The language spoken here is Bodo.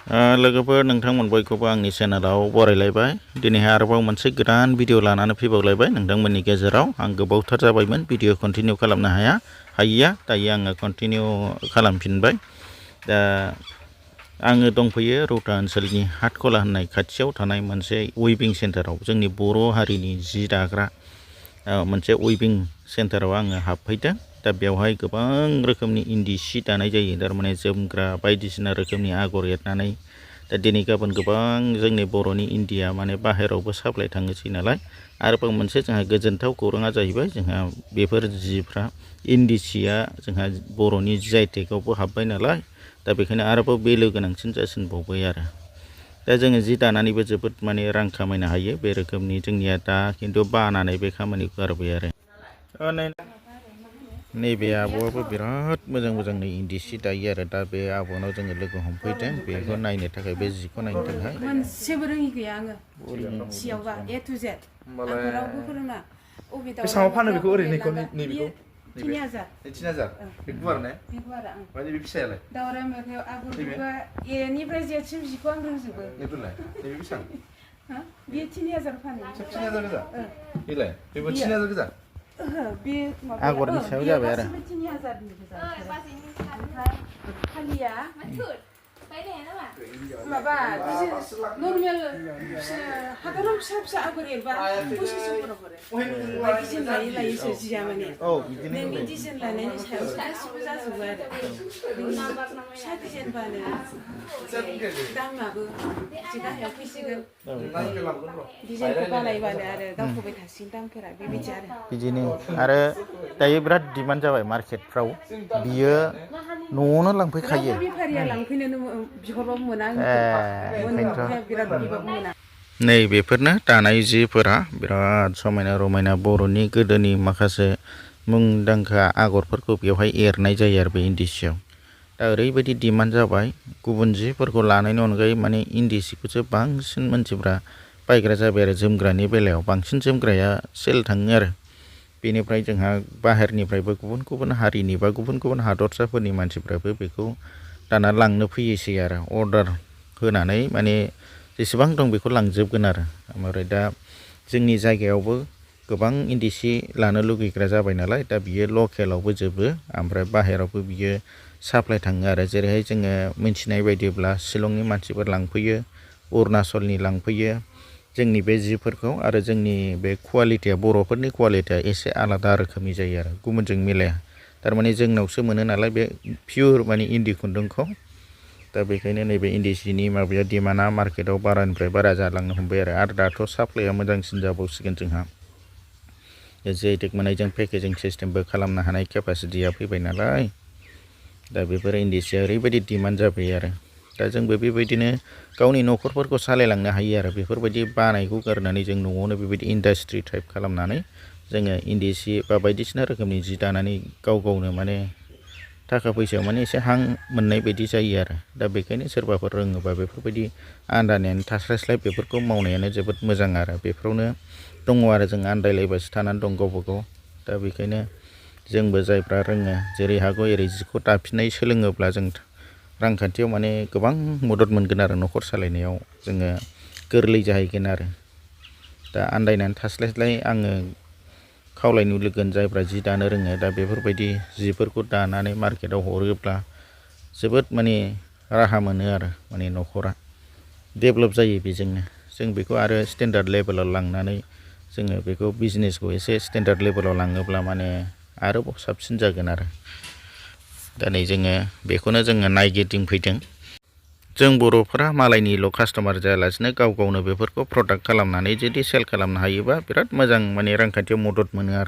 लोगोफोर नोंथांमोन बयखौबो आंनि चेनेलाव बरायलायबाय। दिनैहाय आरोबाव मोनसे गोदान भिडिअ लानानै फैबावलायबाय नोंथांमोननि गेजेराव। आं गोबावथार जाबायमोन भिडिअ कन्टिनिउ खालामनो हायैया दायो आङो कन्टिनिउ खालामफिनबाय। दा आङो दंफैयो रौता ओनसोलनि हाटखला होननाय खाथियाव थानाय मोनसे उइभिं सेन्टाराव, जोंनि बर' हारिनि जि दाग्रा मोनसे उइभिं सेन्टाराव आङो हाबफैदों। दा बेवहाय गोबां रोखोमनि इन्दि सि दानाय जायो, थारमाने जोमग्रा बायदिसिना रोखोमनि आगर एरनानै। दा दिनै गाबोन गोबां जोंनि बर'नि इन्दिया माने बाहेरावबो साप्लाय थाङोसै नालाय। आरोबाव मोनसे जोंहा गोजोनथाव खौराङा जाहैबाय, जोंहा बेफोर जिफ्रा इन्दि सिया जोंहा बर'नि GI/टेगआवबो हाबबाय नालाय। दा बेखायनो आरोबाव बेलो गोनांसिन जासिनबावबाय आरो। दा जोङो जि दानानैबो जोबोद माने रां खामायनो हायो बे रोखोमनि। जोंनिया दा खिन्थु बानानै बे खामानिखौ गारबाय आरो। नैबे आब'आबो बिराद मोजां इन्दि सि दायो आरो। दा बे आब'नाव जोङो लोगो हमफैदों बेखौ नायनो थाखाय, बे जिखौ नायनो थाखाय। मोनसेबो रोङि गैया आङो सियावबा A to Z आंखौ रावबो फोरोङा। बेसेबां फानो बेखौ ओरैनो नैबेखौ? 3000। 3000 बे गुवार ने? बे गुवारा ओं। माने बे फिसायालाय? दावराइ मोख्रेब आगरफोरबा Aनिफ्राय Zसिम जिखौ आं रोंजोबो। नैफोरलाय? नैबे बेसेबां? हा? बे 3000 फानो। 3000 गोजा? बेलाय? बेबो 3000 गोजा? ओहो, बे माबा आगरनि सायाव जाबाय आरो। 3000नि गोजा। ओमफ्राय फालिया माबा नर्मेल हादराव फिसा आगर एरबा 2500 हरो। डिजाइन लायै जिया माने। नोंनि डिजाइन लानायनि सायावसो गासिबो जाजोबो आरो। फिसा डिजाइन बानो दामाबो एसे गाहायाव फैसिगोन। डिजाइनखौ बानायबानो आरो दावखोबाय थासिगोन दामफोरा, बेबायदि आरो। बिदिनो आरो दायो बिराद डिमान्ड जाबाय मार्केटफ्राव। बियो न'आवनो लांफैखायो। बेफारिया लांफैनोनो बिहरबाबो मोना। बिराद बिबाबो मोना। नै बेफोरनो दानाय जिफोरा बिराद समायना रमायना बर'नि गोदोनि माखासे मुंदांखा आगरफोरखौ बेवहाय एरनाय जायो आरो बे इन्दि सियाव। दा ओरैबायदि डिमान्ड जाबाय, गुबुन जिफोरखौ लानायनि अनगायै माने इन्दि सिखौसो बांसिन मानसिफ्रा बायग्रा जाबाय आरो। जोमग्रानि बेलायाव बांसिन जोमग्राया सेल थाङो आरो। बेनिफ्राय जोंहा बाहेरनिफ्रायबो गुबुन हारिनि बा गुबुन हादरसाफोरनि मानसिफ्राबो बेखौ दाना लांनो फैयोसै आरो। अर्डार होनानै माने जेसेबां दं बेखौ लांजोबगोन आरो। ओमफ्राय दा जोंनि जायगायावबो गोबां इन्दि सि लानो लुगैग्रा जाबाय नालाय। दा बियो लकेलावबो जोबो, ओमफ्राय बाहेरावबो बियो साप्लाय थाङो आरो। जेरैहाय जोङो मिथिनाय बायदिब्ला शिलंनि मानसिफोर लांफैयो, अरुणाचलनि लांफैयो जोंनि बे जिफोरखौ। आरो जोंनि बे कुवालिटिया, बर'फोरनि कुवालिटिया एसे आलादा रोखोमनि जायो आरो, गुबुनजों मिलाया। थारमाने जोंनावसो मोनो नालाय बे पियर माने इन्दि खुन्दुंखौ। दा बेखायनो नैबे इन्दि सिनि माबाया डिमान्डआ मार्केटाव बारानिफ्राय बारा जालांनो हमबाय आरो दाथ' साप्लाया मोजांसिन जाबावसिगोन जोंहा। GI/टेग मोननायजों पेकेजिं सिस्टेमबो खालामनो हानाय केपासिटिया फैबाय नालाय। दा बेफोर इन्दि सिया ओरैबायदि डिमान्ड जाबाय आरो। दा जोंबो बेबायदिनो गावनि न'खरफोरखौ सालायलांनो हायो आरो। बेफोरबायदि बानायखौ गारनानै जों न'आवनो बेबायदि इन्डास्ट्रि टाइप खालामनानै जोङो इन्दि सि बा बायदिसिना रोखोमनि जि दानानै गावनो माने थाखा फैसायाव माने एसे हां मोननाय बायदि जायो आरो। दा बेखायनो सोरबाफोर रोङोबा बेफोरबायदि आन्दायनानै थास्लायस्लाय बेफोरखौ मावनायानो जोबोद मोजां आरो। बेफोरावनो दङ आरो जों आन्दायलायबासो थानानै दं गावबा गाव। दा बेखायनो जोंबो जायफ्रा रोङो जेरै हागौ एरै जिखौ दाफिननाय सोलोङोब्ला जों रांखान्थियाव माने गोबां मदद मोनगोन आरो। न'खर सालायनायाव जोङो गोरलै जाहैगोन आरो। दा आन्दायनानै थास्लायस्लाय आङो खावलायनो लुगैगोन जायफ्रा जि दानो रोङो, दा बेफोरबायदि जिफोरखौ दानानै मार्केटाव हरोब्ला जोबोद माने राहा मोनो आरो। माने न'खरा डेभेलप जायो बेजोंनो। जों बेखौ आरो स्टेन्डार्ड लेभेलाव लांनानै जोङो बेखौ बिजनेसखौ एसे स्टेन्डार्ड लेभेलाव लाङोब्ला माने आरोबाव साबसिन जागोन आरो। दा नै जोङो बेखौनो जोङो नायगिदिंफैदों। जों बर'फोरा मालायनिल' कास्टमार जायालासिनो गावनो बेफोरखौ प्रडाक्ट खालामनानै जुदि सेल खालामनो हायोबा बिराद मोजां माने रांखान्थियाव मदद मोनो आरो।